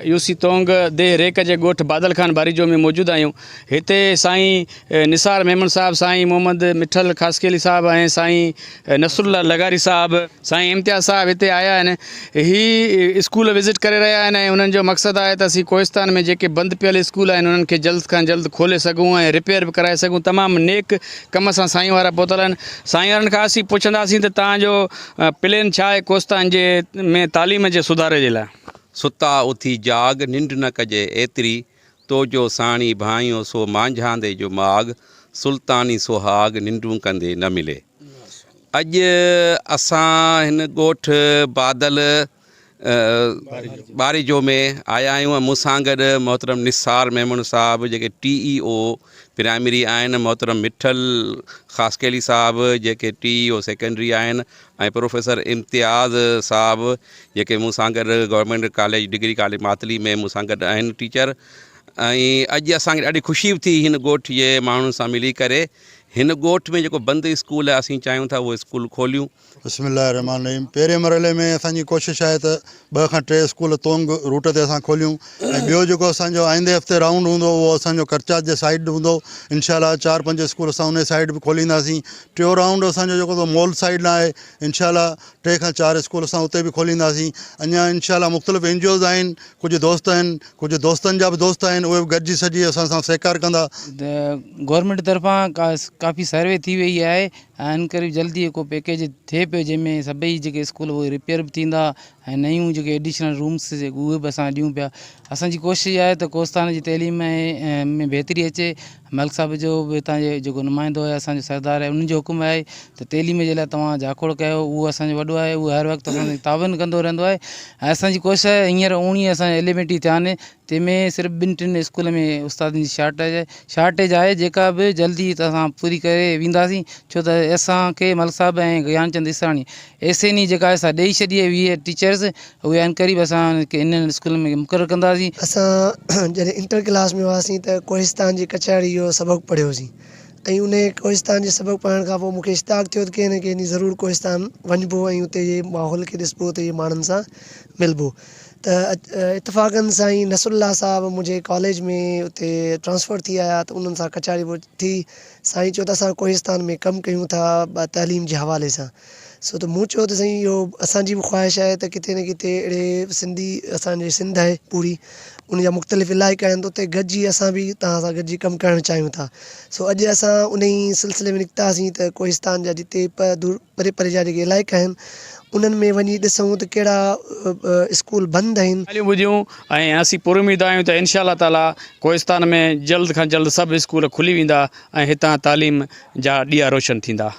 U سي تونگ ديهه rack جي ڳوٺ بادل خان باريجو ۾ موجود آهيون هتي سائين نثار ميمڻ صاحب سائين محمد مٺل خاصخيلي صاحب ۽ سائين نصر الله لغاري صاحب سائين امتياز صاحب هتي آيا آهن هي اسڪول وزٽ ڪري رهيا آهن ۽ انهن جو مقصد آهي ته اسين ڪوهستان ۾ جيڪي بند پيل اسڪول آهن انهن کي جلد کان جلد کولي سگهون ۽ رپيئر به ڪرائي سگهون تمام نيڪ ڪم سان سائين وارا پهتل آهن سائين وارن کان اسين پڇنداسين ته توهان جو پلين ڇا آهي ڪوهستان جي ۾ تعليم جي سڌاري جي لاء. ستا اٿي جاڳ، ننڊ نه ڪجي ايتري، تو جو ساڻي ڀانئيو سو مانجهاندي جو ماڳ، سلطاني سهاڳ، ننڊون ڪندي نه ملي. اڄ اسان هن ڳوٺ بادل ٻاريجو ۾ آيا آهيون ۽ مون سان گڏ محترم نثار ميمڻ صاحب جيڪي ٽي اي او پرائمري آهن، محترم مٺل خاصخيلي صاحب جيڪي ٽي اي او سيڪنڊري آهن ۽ پروفيسر امتياز صاحب جيڪي مون سان گڏ government college degree college Matli ۾ مون سان گڏ آهن ٽيچر ۽ اڄ اسان کي ڏاڍي خوشي به ٿي هن ڳوٺ جي ماڻهن سان ملي ڪري هن ڳوٺ ۾ جيڪو بند اسڪول آهي اسين چاهيون ٿا اهو اسڪول کوليون. بسم الله الرحمٰن الرحيم پهرين مرحلي ۾ اسان جي ڪوشش آهي ته ٻه کان ٽي اسڪول تونگ روٽ تي اسان کوليون ۽ ٻيو جيڪو اسان جو آئندي هفتي رائونڊ هوندو اهو اسان جو ڪرچات جي سائيڊ هوندو انشاء الله چار پنج اسڪول اسان انهي سائيڊ به کولينداسين ٽيون رائونڊ اسان جو جيڪو مول سائيڊ ڏانهن آهي انشاء الله ٽي کان چار اسڪول اسان اتي به کولينداسين اڃا انشاء الله مختلف اين جي اوز آهن ڪجهه دوست آهن ڪجهه دوستن جا به دوست آهن اهي به گڏجي سڄي اسان سان سهڪار ڪندا. گورنمينٽ طرفان ڪافي سروي ٿي وئي آهي ۽ ان ڪري جلدي ڪو پيڪيج ٿئي پيو جنهن ۾ سڀئي جيڪي اسڪول اهي رپيئر به ٿيندا ۽ نيون جيڪي ايڊيشنل رومس اهي به اسان ڏيون پيا اسان جي ڪوشش اها آهي ته ڪوهستان جي تعليم ۾ بهتري اچي ملڪ صاحب جو به هتان جي جيڪو نمائندو آهي اسان جو سردار آهي انهن جو حڪم آهي ته تعليم جي لاء توهان جاکوڙ ڪيو اهو اسان جو وڏو آهي اهو هر وقت اسان سان تعاون ڪندو رهندو آهي ۽ اسان جي ڪوشش آهي هينئر اوڻيهه اسان جا ايليمينٽري ٿيا آهن تنهن ۾ صرف ٻن ٽن اسڪول ۾ استادن جي شارٽيج شارٽيج آهي جيڪا به جلدي اسان پوري ڪري وينداسين ڇو ته اسان کي ملڪ صاحب ۽ گيانچند اسراڻي ايس اين اي جيڪا آهي سا ڏئي ڇڏي آهي 20 ٽيچرس اهي عنقريب اسان کي انهن اسڪولن ۾ مقرر ڪنداسين. اسان جڏهن انٽر ڪلاس ۾ هئاسين ته ڪوهستان جي ڪچهري جو سبق پڙهيوسين ۽ انهي ڪوهستان جي سبق پڙهڻ کان پوء مون کي اشتياق ٿيو ته ڪنهن نه ڪنهن ڏينهن ضرور ڪوهستان وڃبو ۽ اتي جي ماحول کي ڏسبو اتي جي ماڻهن سان ملبو ته اتفاقن سائين نصر الله صاحب منهنجي ڪاليج ۾ اتي ٽرانسفر ٿي آيا ته انهن سان ڪچهري ٿي سائين چيو ته اسان ڪوهستان ۾ ڪم ڪيون ٿا تعليم جي حوالي سان سو ته مون چيو ته سائين اهو اسان جي به خواهش آهي ته ڪٿي نه ڪٿي اهڙي سنڌي اسان جي سنڌ آهي پوري ان جا مختلف علائقا آهن ته اتي گڏجي اسان به توهان سان گڏجي ڪم ڪرڻ چاهيون ٿا سو اڄ اسان انهي سلسلي ۾ نڪتاسين ته ڪوهستان جا جتي دور پري پري جا جيڪي علائقا آهن انهن ۾ وڃي ڏسون ته ڪهڙا اسڪول بند آهن. ڳالهيون ٻڌيون ۽ اسين پر اميد آهيون ته انشاء الله تعالي ڪوهستان ۾ جلد کان جلد سڀ اسڪول کلي ويندا ۽ هتان تعليم جا ڏيئا روشن ٿيندا.